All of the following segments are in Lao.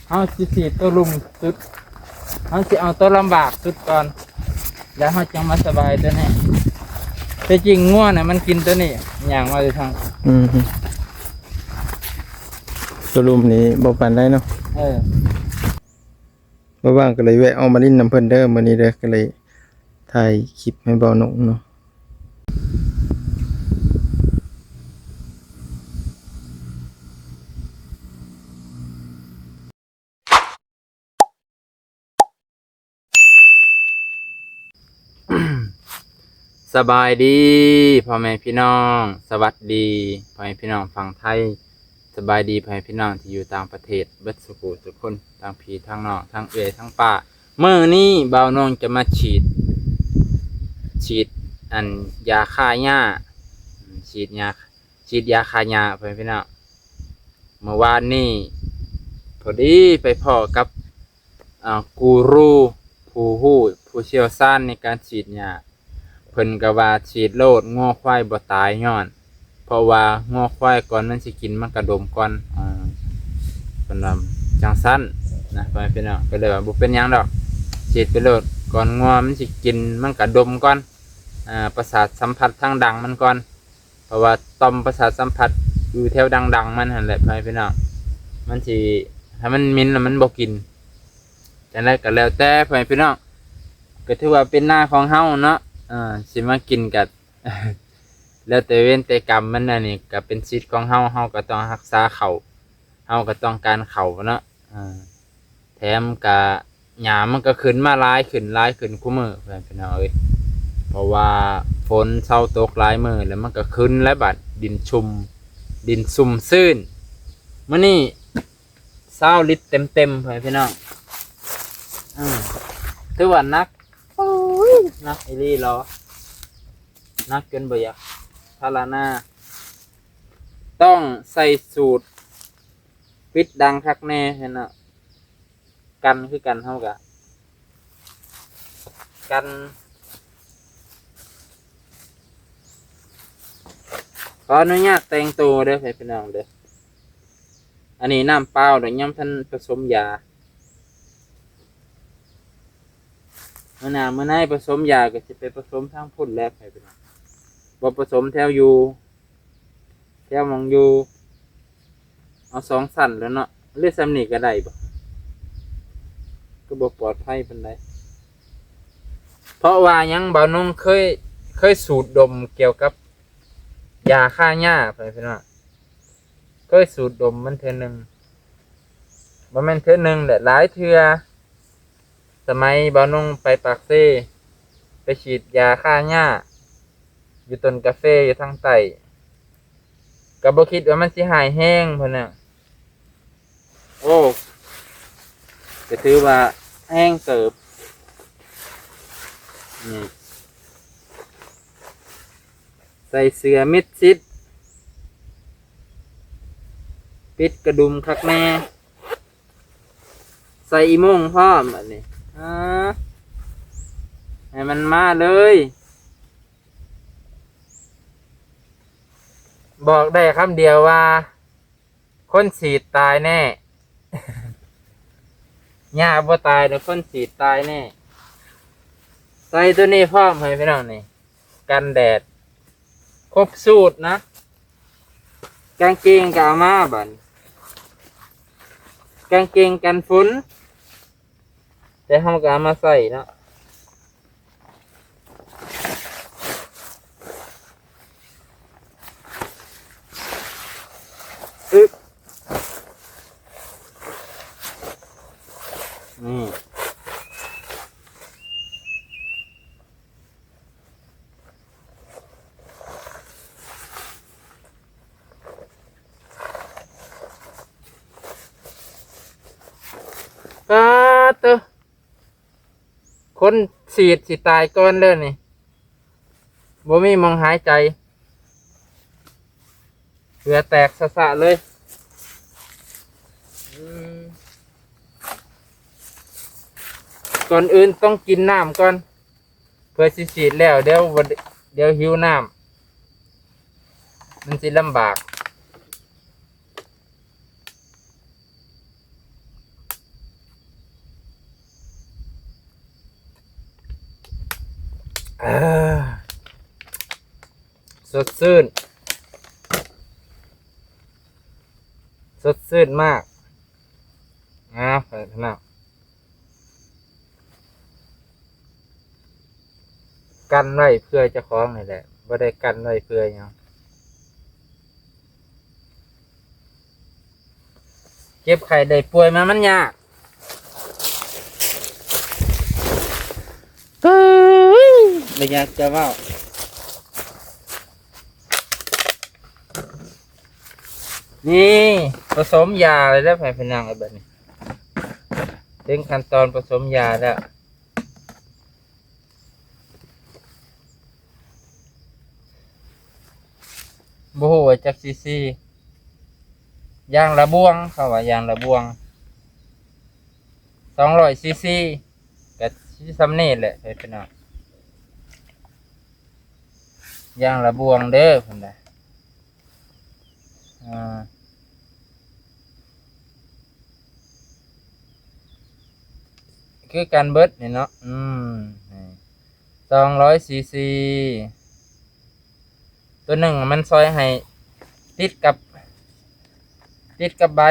ເຮົາຊິສີດໂຕລຸ່ມສຸດ ເຮົາຊິເອົາໂຕລຳບາກສຸດກ່ອນ ແລ້ວເຮົາຈັ່ງມາສະບາຍໂຕນີ້. ແທ້ຈິງງົວນະມັນກິນໂຕນີ້ ຍ່າງມາແຕ່ທາງ ອືມ ໂຕລຸ່ມນີ້ບໍ່ປານໃດເນາະ. ເອີ ບໍ່ວ່າງກໍເລີຍແວະອອກມາຫຼິ້ນນຳເພິ່ນເດີ ມື້ນີ້ເດີ ກໍເລີຍຖ່າຍຄລິບໃຫ້ບ່າວນົງເນາະ. ສະບາຍດີພໍ່ແມ່ພີ່ນ້ອງ ສະຫວັດດີພໍ່ແມ່ພີ່ນ້ອງຝັ່ງໄທ ສະບາຍດີພໍ່ແມ່ພີ່ນ້ອງທີ່ຢູ່ຕ່າງປະເທດເບິດສູ່ຜູ້ສູ່ຄົນ ທັງພີ່ທັງນ້ອງ ທັງເອື້ອຍທັງປ້າ. ມື້ນີ້ບ່າວນົງຈະມາສີດ ສີດ ອັນ ຢາຂ້າຫຍ້າ ອືມ ສີດຫຍ້າ ສີດຢາຂ້າຫຍ້າ ພໍ່ແມ່ພີ່ນ້ອງ. ເມື່ອວານນີ້ພໍດີໄປພໍ້ກັບ ອ່າ ກູຣູ ຜູ້ຮູ້ ຜູ້ຊ່ຽວຊານໃນການສີດຫຍ້າ. ເພິ່ນກໍວ່າສີດໂລດ ງົວຄວາຍບໍ່ຕາຍຍ້ອນ ເພາະວ່າງົວຄວາຍກ່ອນມັນຊິກິນມັນກະດົມກ່ອນ ອ່າ ເພິ່ນວ່າຈັ່ງຊັ້ນນະ ພໍ່ແມ່ພີ່ນ້ອງ. ກໍເລີຍວ່າບໍ່ເປັນຫຍັງດອກ ສີດໄປໂລດ ກ່ອນງົວມັນຊິກິນມັນກະດົມກ່ອນ ອ່າ ປະສາດສຳຜັດທາງດັງມັນກ່ອນ ເພາະວ່າຕ່ອມປະສາດສຳຜັດຢູ່ແຖວດັງໆມັນຫັ້ນແຫຼະ ພໍ່ແມ່ພີ່ນ້ອງ. ມັນຊິ ຖ້າມັນໝິ່ນແລ້ວມັນບໍ່ກິນ. ຈັ່ງໃດກໍແລ້ວແຕ່ພໍ່ແມ່ພີ່ນ້ອງ ກໍຖືວ່າເປັນໜ້າຂອງເຮົາເນາະ ເອີ ຊິມາກິນກໍແລ້ວແຕ່ເວນແຕ່ກຳມັນ. ອັນນີ້ກໍເປັນສິດຂອງເຮົາ ເຮົາກໍຕ້ອງຮັກສາເຂົ້າ ເຮົາກໍຕ້ອງການເຂົ້າເນາະ ເອີ ແຖມກະຫຍ້າມັນກໍຂຶ້ນມາຫຼາຍຂຶ້ນ ຫຼາຍຂຶ້ນຄູ່ມື້ ພີ່ນ້ອງເອີຍ. ເພາະວ່າຝົນເຊົາຕົກຫຼາຍມື້ແລ້ວ ມັນກໍຂຶ້ນແລ້ວ ບາດດິນຊຸ່ມ ດິນຊຸ່ມຊື່ນ. ມື້ນີ້ຊາວລິດເຕັມໆ ພໍ່ແມ່ພີ່ນ້ອງ ອືມ ຖືວ່າໜັກ ໂອ້ຍ ໜັກອີ່ຫຼີຫຼໍ ໜັກຈົນບໍ່ຢາກພາລະນາ. ຕ້ອງໃສ່ສູດປິດດັງຄັກແນ່ຫັ້ນນະ ກັນຄືກັນ ເຮົາກະກັນ. ຂໍອະນຸຍາດແຕ່ງໂຕເດີພີ່ນ້ອງເດີ. ອັນນີ້ນ້ຳເປົ່າດອກ ຍັງບໍ່ທັນປະສົມຢາ. ມື້ໜ້າມື້ໃນປະສົມຢາກໍຊິໄປປະສົມທາງພຸ້ນແຫຼະພີ່ນ້ອງ ບໍ່ປະສົມແຖວຢູ່ ແຖວໝ່ອງຢູ່ ເອົາສອງຊັ້ນແລ້ວເນາະ ຫຼືສ່ຳນີ້ກໍໄດ້ບໍ່ ກໍບໍ່ປອດໄພປານໃດ. ເພາະວ່າຫຍັງ ບ່າວນົງເຄີຍ ເຄີຍສູດດົມກ່ຽວກັບຢາຂ້າຫຍ້າ ພໍ່ແມ່ພີ່ນ້ອງ ເຄີຍສູດດົມມັນເທື່ອໜຶ່ງ ບໍ່ແມ່ນເທື່ອໜຶ່ງແຫຼະ ຫຼາຍເທື່ອ. ສະໄໝບ່າວນົງໄປປາກເຊ ໄປສີດຢາຂ້າຫຍ້າຢູ່ຕົ້ນກາເຟຢູ່ທາງໃຕ້ ກໍບໍ່ຄິດວ່າມັນຊິຮ້າຍແຮງພຸ້ນນະ. ໂອ້ ກໍຖືວ່າແຮງເຕີບ ນີ້ ໃສ່ເສື້ອມິດຊິດ ປິດກະດຸມຄັກແນ່ ໃສ່ອີ່ໂມ່ງພ້ອມ ອັນນີ້ ອ່າ ໃຫ້ມັນມາເລີຍ. ບອກໄດ້ຄຳດຽວວ່າ ຄົນສີດຕາຍແນ່ ຫຍ້າບໍ່ຕາຍດອກ ຄົນສີດຕາຍແນ່. ໃສ່ໂຕນີ້ພ້ອມໃຫ້ພີ່ນ້ອງນີ້ ກັນແດດ ຄົບສູດນະ. ກາງເກງກໍເອົາມາບັດ ກາງເກງກັນຝົນ ແຕ່ເຮົາກໍເອົາມາໃສ່ເນາະ. ອຶບ ນີ້ ປາດໂທ້ ຄົນສີດຊິຕາຍກ່ອນເລີຍນີ້ ບໍ່ມີໝ່ອງຫາຍໃຈ ເຫື່ອແຕກຊະໆເລີຍ. ອືມ ກ່ອນອື່ນຕ້ອງກິນນ້ຳກ່ອນ ເພື່ອຊິສີດແລ້ວ ດຽວ ດຽວຫິວນ້ຳ ມັນຊິລຳບາກ. ເອີ ສົດຊື່ນ ສົດຊື່ນມາກ. ເອົາ ເອີ ພີ່ນ້ອງ ກັນໄວ້ເພື່ອເຈົ້າຂອງນີ້ແຫຼະ ບໍ່ໄດ້ກັນໄວ້ເພື່ອຫຍັງ. ເຈັບໄຂ້ໄດ້ປ່ວຍມາມັນຍາກ ເອີຍ ບໍ່ຢາກຈະເວົ້າ. ນີ້ ປະສົມຢາແລ້ວເດີ ພໍ່ແມ່ພີ່ນ້ອງເອີຍ ບັດນີ້ເຖິງຂັ້ນຕອນປະສົມຢາແລ້ວ. ບໍ່ຮູ້ວ່າຈັກຊີຊີ ຢ່າງລະບ່ວງ ເຂົາວ່າຢ່າງລະບ່ວງ ສອງຮ້ອຍຊີຊີ ກະຊິສ່ຳນີ້ແຫຼະ ພີ່ນ້ອງ ຢ່າງລະບ່ວງເດີ ເພິ່ນວ່າ ອ່າ ຄືກັນເບິດນີ້ເນາະ ອືມ ນີ້ ສອງຮ້ອຍຊີຊີ ໂຕໜຶ່ງມັນຊ່ອຍໃຫ້ຕິດກັບ ຕິດກັບໃບ.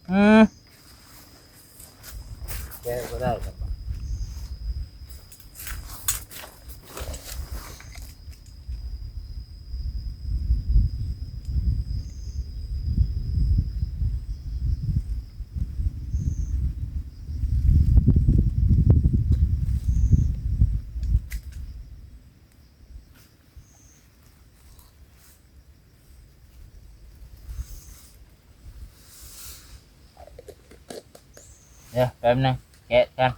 ອືມ ແກະບໍ່ໄດ້. ດຽວແປັບໜຶ່ງ ແກະກ່ອນ.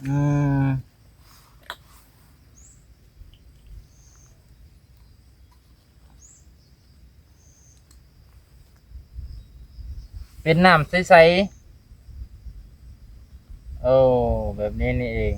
ອືມ ເປັນນ້ຳໃສໆ. ໂອ້ ແບບນີ້ນີ້ເອງ.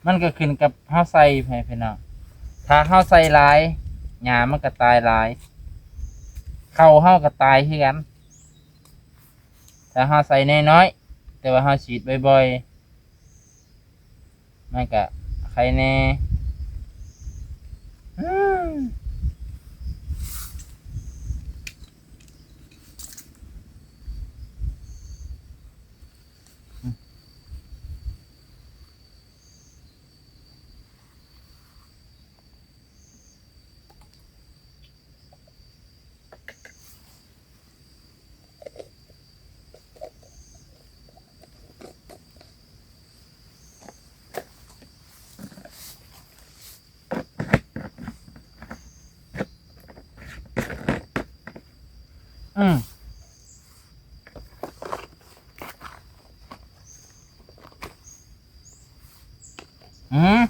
ມັນກໍຂຶ້ນກັບເຮົາໃສ່ ພີ່ນ້ອງ. ຖ້າເຮົາໃສ່ຫຼາຍ ຫຍ້າມັນກໍຕາຍຫຼາຍ, ເຂົ້າເຮົາກໍຕາຍຄືກັນ. ຖ້າເຮົາໃສ່ນ້ອຍໆ ແຕ່ວ່າເຮົາສີດບ່ອຍໆ ມັນກະໄຄແດ່. ອືມ ອືມ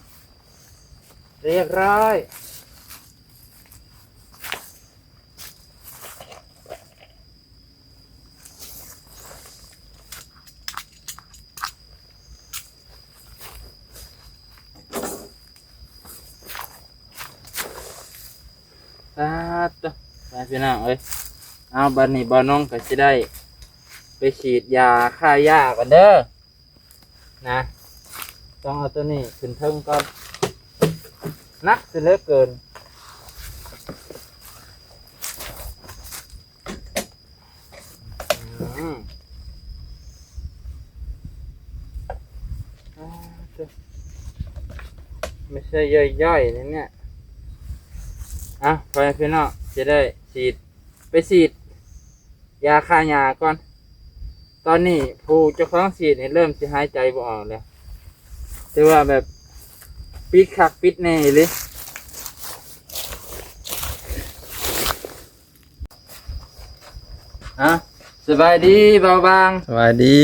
ຮຽບຮ້ອຍ. ປາດໂທ້ ພີ່ນ້ອງເອີຍ. ເອົາ ບັດນີ້ບ່າວນົງກໍຊິໄດ້ໄປສີດຢາຂ້າຫຍ້າກ່ອນເດີ. ນະ ຕ້ອງເອົາໂຕນີ້ຂຶ້ນເທິງກ່ອນ ໜັກເສຍເຫຼືອເກີນ. ອືມ ອາ ໂທ້ ໄມ່ໃຊ່ຍ່ອຍໆ ນີ້ເນຍ. ເອົາ ພໍ່ແມ່ພີ່ນ້ອງ ຈະໄດ້ສີດ ໄປສີດຢາຂ້າຫຍ້າກ່ອນ. ຕອນນີ້ຜູ້ເຈົ້າຂອງສີດນີ້ເລີ່ມຊິຫາຍໃຈບໍ່ອອກແລ້ວ ຖືວ່າແບບເປັ ປິດຄັກປິດແນ່ອີ່ຫຼີ. ອ່ະ ສະບາຍດີບ່າວບາງ. ສະບາຍດີ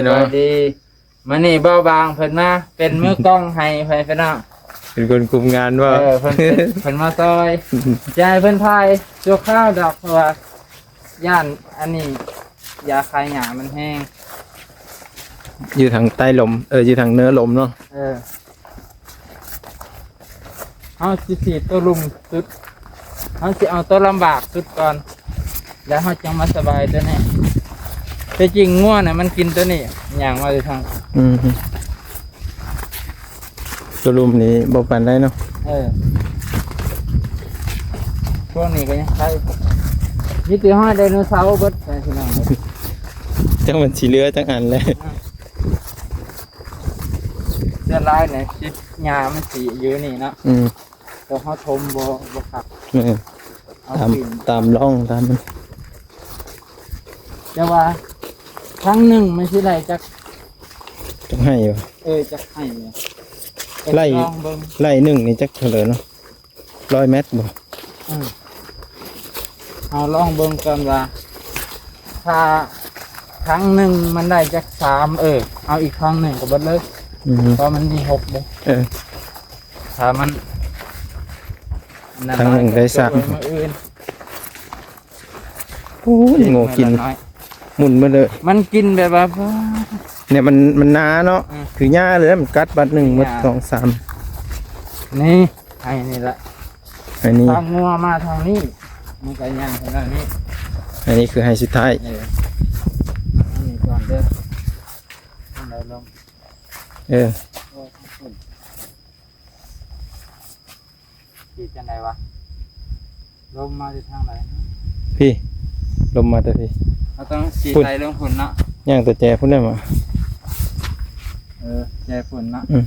ເນາະ ສະບາຍດີ. ມື້ນີ້ບ່າວບາງເພິ່ນມາເປັນມືກ້ອງໃຫ້ ໃຫ້ພີ່ນ້ອງ ເປັນຄົນຄຸມງານບໍ່? ເອີ ເພິ່ນເປັນ ເພິ່ນມາຊ່ອຍ ຈະໃຫ້ເພິ່ນຖ່າຍຊົ່ວຄາວດອກ ເພາະວ່າຢ້ານອັນນີ້ຢາຄາຫຍ້າມັນແຮງ ຢູ່ທາງໃຕ້ລົມ ເອີ ຢູ່ທາງເໜືອລົມເນາະ. ເອີ ເຮົາຊິສີດໂຕລຸ່ມສຸດ ເຮົາຊິເອົາໂຕລຳບາກສຸດກ່ອນ ແລ້ວເຮົາຈັ່ງມາສະບາຍໂຕນີ້. ແຕ່ຈິງງົວນະມັນກິນໂຕນີ້ ຍ່າງມາແຕ່ທາງ ອືມ ໂຕລຸ່ມນີ້ບໍ່ປານໃດເນາະ. ເອີ ພວກນີ້ກໍຍັງໄຄ ມີແຕ່ຮອຍໄດໂນເສົາເບິດ ພີ່ນ້ອງ. ຈັກມັນຊິເຫຼືອຈັກອັນແລ້ວ ເສືອລາຍນີ້ ຫຍ້າມັນຊິຢູ່ນີ້ເນາະ. ອືມ ແຕ່ເຮົາຖົມບໍ່ ບໍ່ຄັກ. ແມ່ນ ເອົາຕາມ ຕາມຮ່ອງຕາມມັນ. ແຕ່ວ່າຄັ້ງໜຶ່ງມັນຊິໄດ້ຈັກ ຈັກໄຮ່ວະ? ເອີ ຈັກໄຮ່ວະ? ໄລ່ ລອງເບິ່ງ ໄລ່ໜຶ່ງນີ້ຈັກເທົ່າໃດເນາະ? ຮ້ອຍແມັດບໍ່? ອືມ ເຮົາລອງເບິ່ງກ່ອນວ່າ ຖ້າຄັ້ງໜຶ່ງມັນໄດ້ຈັກສາມ ເອີ ເອົາອີກຄັ້ງໜຶ່ງກໍເບິດເລີຍ. ອືມ ເພາະມັນມີຫົກເດ້. ເອີ ຖ້າມັນ ຄັ້ງໜຶ່ງໄດ້ສາມ ມື້ອື່ນ. ໂອ້ຍ ງົວກິນ ເຮັດມື້ລະໜ້ອຍ ໝຸ່ນໝົດເລີຍ. ມັນກິນແບບວ່າ ນີ້ມັນ ມັນໜາເນາະ. ອືມ ຄືຫຍ້າເລີຍ ມັນກັດບາດໜຶ່ງໝົດ ຫຍ້າ ສອງສາມ ນີ້ ໄຮ່ນີ້ລະ ໄຮ່ນີ້. ຖ້າງົວມາທາງນີ້ ມັນກໍຍ່າງໄປທາງນີ້. ໄຮ່ນີ້ຄືໄຮ່ສຸດທ້າຍ. ເອີ ອັນນີ້ກ່ອນເດີ ທາງໃດລົງ. ເອີ ໂອ້ ທາງພຸ້ນ ຊິຈັ່ງໃດວະ? ລົມມາຈາກທາງໃດ? ພີ້ ລົມມາແຕ່ພີ້. ເຮົາຕ້ອງສີດໄລ່ລົງພຸ້ນເນາະ. ຍ່າງແຕ່ແຈພຸ້ນແຫຼະມາ. ເອີ ແຈພຸ້ນເນາະ. ອືມ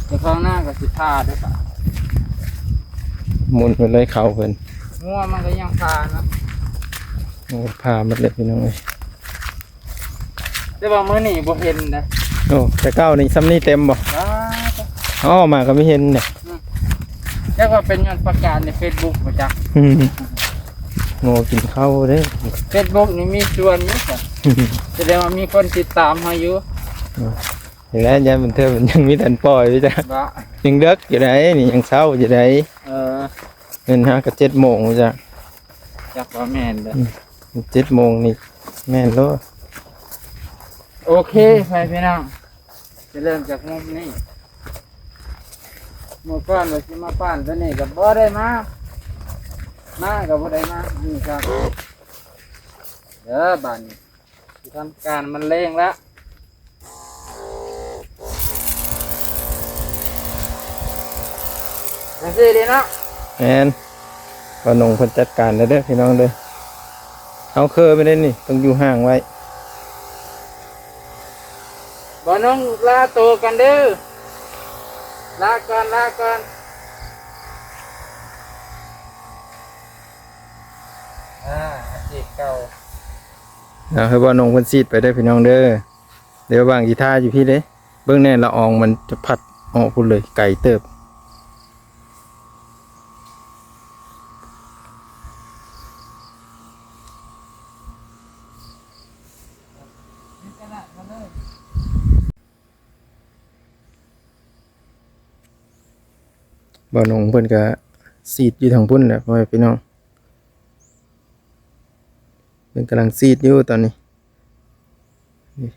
ແຕ່ຂ້າງໜ້າກໍຊິຜ່າເດ້ປະ. ໝຸ່ນໄປເລີຍເຂົາເພິ່ນ. ງົວມັນກໍຍັງຜ່າເນາະ. ໂອ້ ຜ່າໝົດເລີຍພີ່ນ້ອງເອີຍ. ແຕ່ວ່າມື້ນີ້ບໍ່ເຫັນເດ້. ໂອ້ ແຕ່ເກົ່ານີ້ຊ່ຳນີ້ເຕັມບໍ່? ວ້າ ເອົາອອກມາກໍມີເຫັນເດ້. ອືມ ຈັກວ່າເປັນຍ້ອນປະກາດໃນເຟສບຸກບໍ່ຈັກ. ອືມ ງົວກິນເຂົ້າເດ້. ເຟສບຸກນີ້ມີສ່ວນຢູ່ຊະ ສະແດງວ່າມີຄົນຕິດຕາມເຮົາຢູ່. ອືມ ນີ້ແຫຼະ ຢ້ານມັນເທື່ອມັນຍັງມີທັນປ່ອຍຢູ່ຈ້ະ. ບໍ່ ຍັງເດິກຢູ່ໃດ໋ນີ້ ຍັງເຊົ້າຢູ່ໃດ໋. ເອີ ແມ່ນຫາກໍເຈັດໂມງຢູ່ຈ້ະ. ຈັກວ່າແມ່ນເດີ. ອືມ ເຈັດໂມງນີ້ແມ່ນໂລດ. ໂອເຄ ໄປພີ່ນ້ອງ ຈະເລີ່ມຈາກມຸມນີ້. ເມື່ອກ່ອນວ່າຊິມາປ້ານຕົວນີ້ກໍບໍ່ໄດ້ມາ ມາກໍບໍ່ໄດ້ມາ. ນີ້ຄັບເດີ ບາດນີ້ຊິທຳການບັນເລງລະ. ຈັ່ງຊີ້ເດ້ເນາະ. ແມ່ນ ບ່າວນົງເພິ່ນຈັດການແລ້ວເດີພີ່ນ້ອງເດີ. ເຮົາເຄີໄປເດ້ນີ້ ຕ້ອງຢູ່ຫ່າງໄວ້. ບ່າວນົງລາໂຕກັນເດີ. ລາກ່ອນ ລາກ່ອນ. ອາ ອາຊີບເກົ່າ. ເອົາ ໃຫ້ບ່າວນົງເພິ່ນສີດໄປເດີພີ່ນ້ອງເດີ. ດຽວຫວ່າງຊິຖ້າຢູ່ພີ້ເດ້ ເບິ່ງແນ່ ລະອອງມັນຈະພັດອອກພຸ້ນເລີຍ ໄກເຕີບ. ບ່າວນົງເພິ່ນກະສີດຢູ່ທາງພຸ້ນແຫຼະ ພໍ່ແມ່ພີ່ນ້ອງ. ເພິ່ນກຳລັງສີດຢູ່ຕອນນີ້. ນີ້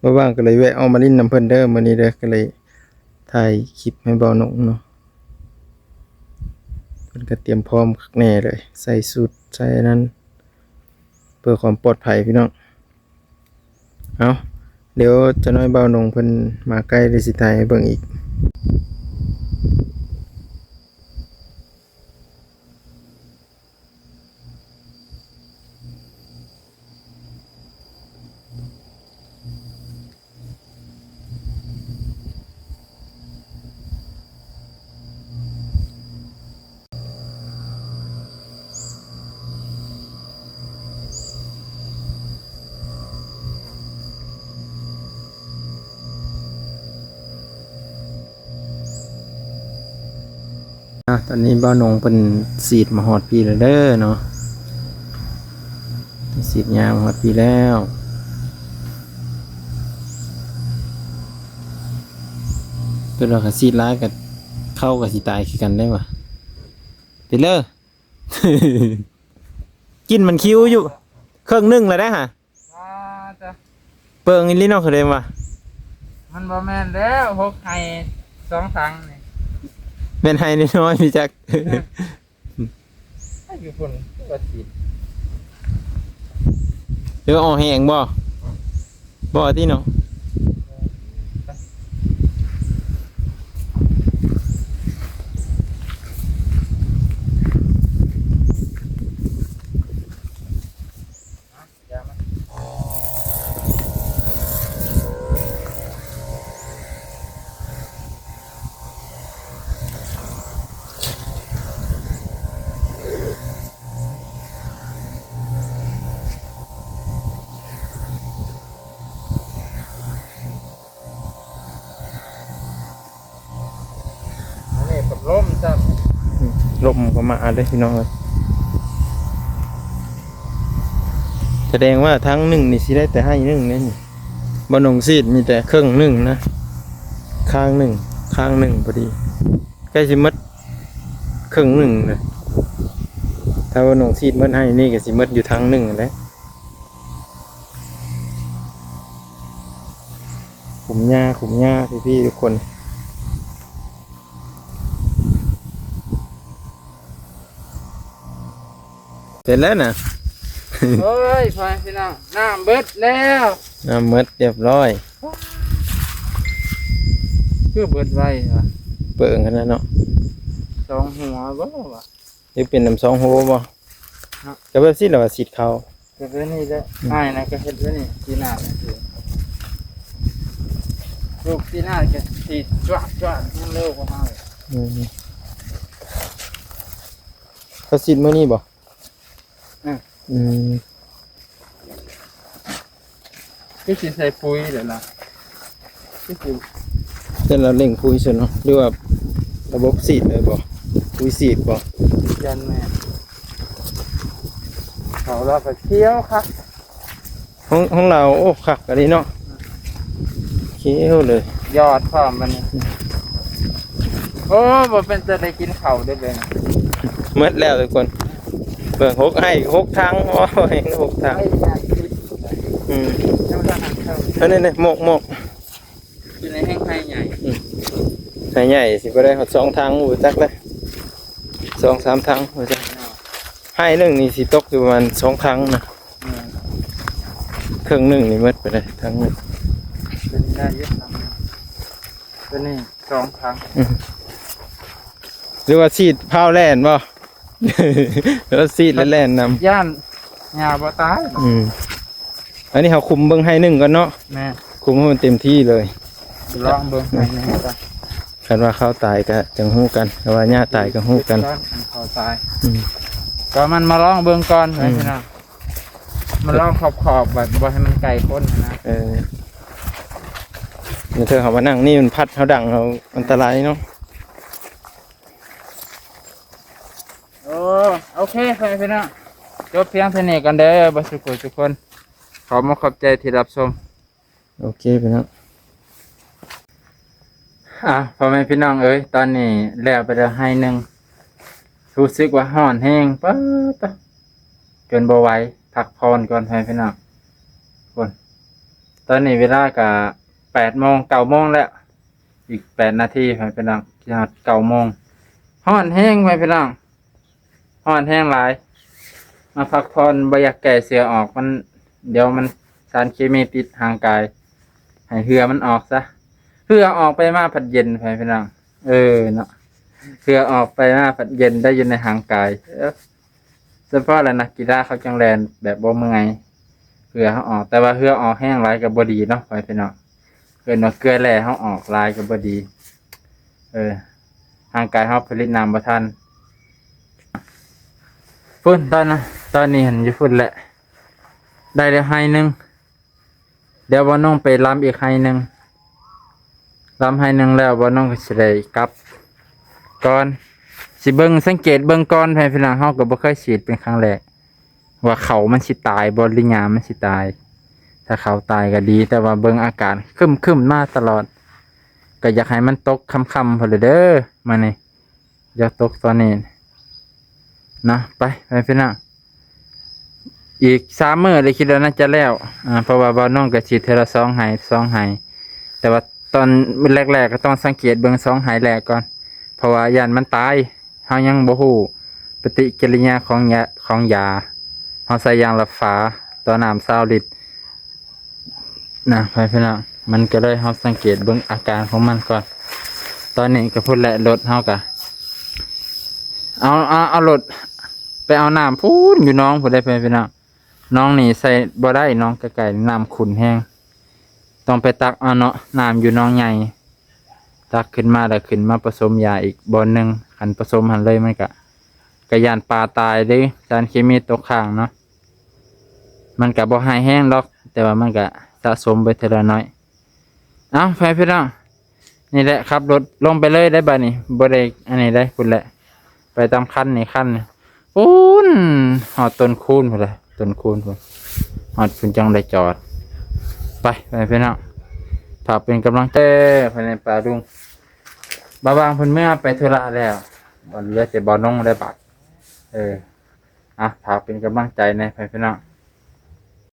ບໍ່ວ່າງກໍເລີຍແວະອອກມາຫຼິ້ນນຳເພິ່ນເດີ ມື້ນີ້ເດີ ກໍເລີຍຖ່າຍຄລິບໃຫ້ບ່າວນົງເນາະ. ເພິ່ນກໍຕຽມພ້ອມຄັກແນ່ເລີຍ ໃສ່ຊຸດ ໃສ່ອັນນັ້ນ ເພື່ອຄວາມປອດໄພພີ່ນ້ອງ. ເອົາ ດຽວຈັກໜ້ອຍບ່າວນົງເພິ່ນມາໃກ້ ດຽວຊິຖ່າຍໃຫ້ເບິ່ງອີກ. ເ ອ່ະ ຕອນນີ້ບ່າວນົງເພິ່ນສີດມາຮອດພີ້ແລ້ວເດີເນາະ ສີດຍາມາຮອດພີ້ແລ້ວ. ເພິ່ນວ່າຄັນສີດຫຼາຍກໍເຂົ້າກໍຊິຕາຍຄືກັນໄດ໋ວ່າ ເປັນເລີ ກິນມັນຄິວຢູ່ ເຄິ່ງໜຶ່ງແລ້ວໄດ໋ຫະ. ອ່າ ເບິ່ງອີ່ຫຼີເນາະ ຄືໄດ້ວ່າ ມັນບໍ່ແມ່ນແລ້ວ ຫົກໄຮ່ສອງຖັງນີ້ ແມ່ນໄຮ່ນ້ອຍໆ ມີຈັກ ເອີ ຢູ່ພຸ້ນວ່າຊິ ຫຼືວ່າອອກແຮງບໍ່? ບໍ່ຕິເນາະ. ອັນນີ້ພັດລົມຊ້ຳ ອືມ ລົມກໍມາເລີຍພີ່ນ້ອງເອີຍ. ສະແດງວ່າທາງໜຶ່ງນີ້ຊິໄດ້ແຕ່ໄຮ່ໜຶ່ງເດ້ນີ້ ບ່າວນົງສີດມີແຕ່ເຄິ່ງໜຶ່ງນະ ຂ້າງໜຶ່ງ ຂ້າງໜຶ່ງພໍດີ ໃກ້ຊິໝົດເຄິ່ງໜຶ່ງເລີຍ. ຖ້າບ່າວນົງສີດໝົດໄຮ່ນີ້ກໍຊິໝົດຢູ່ທາງໜຶ່ງຫັ້ນແຫຼະ. ຂຸມຫຍ້າ ຂຸມຫຍ້າ ພີ່ໆ ທຸກຄົນ ເປັນແລ້ວນະ. ໂອ້ຍ ພໍ່ແມ່ພີ່ນ້ອງ ນ້ຳເບິດແລ້ວ ນ້ຳໝົດຮຽບຮ້ອຍ. ຄືເບິດໄວວະ ເປິງຂະໜາດເນາະ ສອງຫົວບໍ່ວະ ຫຼືເປັນນຳສອງຫົວບໍ່ ເນາະ ກໍແບບຊີ້ແຫຼະວ່າສີດເຂົ້າ ກໍແບບນີ້ແຫຼະ ອືມ ອ້າຍນະກໍເຮັດແບບນີ້ ສີດໜ້ານີ້ ລູກສີດໜ້າກໍສີດຈວກໆ ມັນເລັວກວ່າເຮົາ ອືມ ເຂົາສີດມື້ນີ້ບໍ່? ອືມ ອືມ ຄືຊິໃສ່ປຸ໋ຍແລ້ວລະ ຄືຊິ ແຕ່ລະເລັ່ງປຸ໋ຍຊັ້ນເນາະ ຫຼືວ່າລະບົບສີດເລີຍບໍ່? ປຸ໋ຍສີດບໍ່? ຢ້ານແມ່ນ ເຂົາລາວກໍຂຽວຄັກ ຂອງ ຂອງລາວ ໂອ້ ຄັກອີ່ຫຼີເນາະ ຂຽວເລີຍ ຍອດພ້ອມບັດນີ້ ໂອ້ ບໍ່ເປັນຕາໄດ້ກິນເຂົ້າເດ້ເບິ່ງ ໝົດແລ້ວທຸກຄົນ ເບິ່ງ ຫົກໄຮ່ ຫົກຖັງ ໂອ້ຍ ຫົກຖັງ ໄຮ່ໃຫຍ່ ອືມ ອັນນີ້ ນີ້ ໝອກ ໝອກ ຢູ່ໃນແຫ່ງໄຮ່ໃຫຍ່ ອືມ ໄຮ່ໃຫຍ່ຊິບໍ່ໄດ້ຮອດສອງຖັງ ບໍ່ຈັກເລີຍ ສອງສາມຖັງ ບໍ່ຈັກ ໄຮ່ໜຶ່ງນີ້ຊິຕົກຢູ່ປະມານສອງຖັງນະ ອືມ ເຄິ່ງໜຶ່ງນີ້ໝົດໄປເລີຍ ຖັງໜຶ່ງ ເປັນໄດ້ຢູ່ ໂຕນີ້ສອງຖັງ ອືມ ຫຼືວ່າສີດພາວແລ່ນບໍ່? ແລ້ວສີດແລ້ວແລ່ນນຳ ຢ້ານຫຍ້າບໍ່ຕາຍ ອືມ ອັນນີ້ເຮົາຄຸມເບິ່ງໄຮ່ໜຶ່ງກ່ອນເນາະ ແມ່ນ ຄຸມໃຫ້ມັນເຕັມທີ່ເລີຍ ລອງເບິ່ງໄຮ່ໜຶ່ງກ່ອນ ຄັນວ່າເຂົ້າຕາຍກໍຈັ່ງຮູ້ກັນ ຄັນວ່າຫຍ້າຕາຍກໍຮູ້ກັນ ເຂົ້າຕາຍ ອືມ ກໍມັນມາລອງເບິ່ງກ່ອນ ອືມ ພີ່ນ້ອງ ມາລອງຂອບໆ ແບບບໍ່ໃຫ້ມັນໃກ້ຄົນນະ ເອີ ແລ້ວເທື່ອເຮົາມານັ່ງນີ້ມັນພັດເຮົາດັງ ເຮົາອັນຕະລາຍເນາະ. ໂອ້ ໂອເຄ ພໍ່ແມ່ພີ່ນ້ອງ ຈົບພຽງເທົ່ານີ້ກ່ອນເດີ ເບິດສູ່ຜູ້ສູ່ຄົນ ຂໍຂອບໃຈທີ່ຮັບຊົມ ໂອເຄພີ່ນ້ອງ ອ່າ ພໍ່ແມ່ພີ່ນ້ອງເອີຍ ຕອນນີ້ແລ້ວໄປແລ້ວໄຮ່ໜຶ່ງ ຮູ້ສຶກວ່າຮ້ອນແຮງ ປາດໂທ້ ຈົນບໍ່ໄຫວ ພັກຜ່ອນກ່ອນ ພໍ່ແມ່ພີ່ນ້ອງ ຄົນ ຕອນນີ້ເວລາກະແປດໂມງ ເກົ້າໂມງແລ້ວ ອີກແປດນາທີ ພໍ່ແມ່ພີ່ນ້ອງ ຊິຮອດເກົ້າໂມງ ຮ້ອນແຮງ ພໍ່ແມ່ພີ່ນ້ອງ ຮ້ອນແຮງຫຼາຍ ມາພັກຜ່ອນ ບໍ່ຢາກແກ່ເສື້ອອອກ ມັນ ດຽວມັນສານເຄມີຕິດຮ່າງກາຍ ໃຫ້ເຫື່ອມັນອອກຊະ ເຫື່ອອອກໄປມາພັດເຢັນ ພໍ່ແມ່ພີ່ນ້ອງ ເອີເນາະ ເຫື່ອອອກໄປມາພັດເຢັນໄດ້ຢູ່ໃນຮ່າງກາຍ ເອີ ສະເພາະລະນັກກິລາເຂົາຈັ່ງແລ່ນແບບບໍ່ເມື່ອຍ ເຫື່ອເຮົາອອກ ແຕ່ວ່າເຫື່ອອອກແຮງຫຼາຍກໍບໍ່ດີເນາະ ພໍ່ແມ່ພີ່ນ້ອງ ເອີ້ນວ່າເກືອແຮ່ເຮົາອອກຫຼາຍກໍບໍ່ດີ ເອີ ຮ່າງກາຍເຮົາຜະລິດນ້ຳບໍ່ທັນ ພຸ້ນ ຕອນນະ ຕອນນີ້ຫັ້ນຢູ່ພຸ້ນແຫຼະ ໄດ້ແລ້ວໄຮ່ໜຶ່ງ ດຽວບ່າວນົງໄປລຳອີກໄຮ່ໜຶ່ງ ລຳໄຮ່ໜຶ່ງແລ້ວ ບ່າວນົງກໍຊິໄດ້ກັບກ່ອນ ຊິເບິ່ງ ສັງເກດເບິ່ງກ່ອນ ແມ່ພີ່ນ້ອງ. ເຮົາກໍບໍ່ເຄີຍສີດ ເປັນຄັ້ງແລກ ວ່າເຂົ້າມັນຊິຕາຍບໍ່ ຫຼືຫຍ້າມັນຊິຕາຍ. ຖ້າເຂົ້າຕາຍກໍດີ ແຕ່ວ່າເບິ່ງອາການຄຶ້ມໆມາຕະຫຼອດ ກໍຢາກໃຫ້ມັນຕົກຄ່ຳໆພຸ້ນແຫຼະເດີ. ມານີ້ ຢາກຕົກຕອນນີ້ນະ. ໄປ ໄປພີ່ນ້ອງ ອີກສາມມື້ ໄດ້ຄິດວ່າໜ້າຈະແລ້ວ ອ່າ ເພາະວ່າບ່າວນົງກໍສີດເທື່ອລະສອງໄຮ່ ສອງໄຮ່. ແຕ່ວ່າຕອນແລກໆກໍຕ້ອງສັງເກດເບິ່ງສອງໄຮ່ແລກກ່ອນ ເພາະວ່າຢ້ານມັນຕາຍ. ເຮົາຍັງບໍ່ຮູ້ປະຕິກິລິຍາຂອງຢາ ຂອງຢາ. ເຮົາໃສ່ຢ່າງລະຝາຕໍ່ນ້ຳຊາວລິດນະ ໄປພີ່ນ້ອງ. ມັນກໍເລີຍ ເຮົາສັງເກດເບິ່ງອາການຂອງມັນກ່ອນ. ຕອນນີ້ກໍພຸ້ນແຫຼະ ລົດເຮົາກໍ ເອົາ ເອົາ ເອົາລົດໄປເອົານ້ຳພຸ້ນ ຢູ່ໜອງພຸ້ນເດ້ ພໍ່ແມ່ພີ່ນ້ອງ. ໜອງນີ້ໃຊ້ບໍ່ໄດ້ ໜອງໃກ້ໆ ນ້ຳຂຸ່ນແຮງ. ຕ້ອງໄປຕັກເອົາເນາະ ນ້ຳຢູ່ໜອງໃຫຍ່ ຕັກຂຶ້ນມາ ແລ້ວຂຶ້ນມາປະສົມຢາອີກບ່ອນໜຶ່ງ. ຄັນປະສົມຫັ້ນເລີຍ ມັນກະ ກະຢ້ານປາຕາຍເດ້ ສານເຄມີຕົກຄ້າງເນາະ. ມັນກະບໍ່ຮ້າຍແຮງດອກ ແຕ່ວ່າມັນກະສະສົມໄປເທື່ອລະໜ້ອຍ. ເອົ້າ ໄປພີ່ນ້ອງ ນີ້ແຫຼະ ຂັບລົດລົງໄປເລີຍໄດ໋ບາດນີ້ ບໍ່ໄດ້ອັນນີ້ໄດ໋. ພຸ້ນແຫຼະ ໄປຕາມຄັນນີ້ ຄັນນີ້ ພຸ້ນ ຮອດຕົ້ນຄູນພຸ້ນແຫຼະ ຕົ້ນຄູນພຸ້ນ ຮອດພຸ້ນຈັ່ງໄດ້ຈອດ. ໄປ ໄປພີ່ນ້ອງ ຝາກເປັນກຳລັງໃຈ ພາຍໃນປ່າລຸງ. ບ່າວຫວ່າງເພິ່ນເມືອໄປທຸລະແລ້ວ ເຫຼືອແຕ່ບ່າວນົງໄດ້ບາດ. ເອີ ອ່ະ ຝາກເປັນກຳລັງໃຈແດ່ ພໍ່ແມ່ພີ່ນ້ອງ.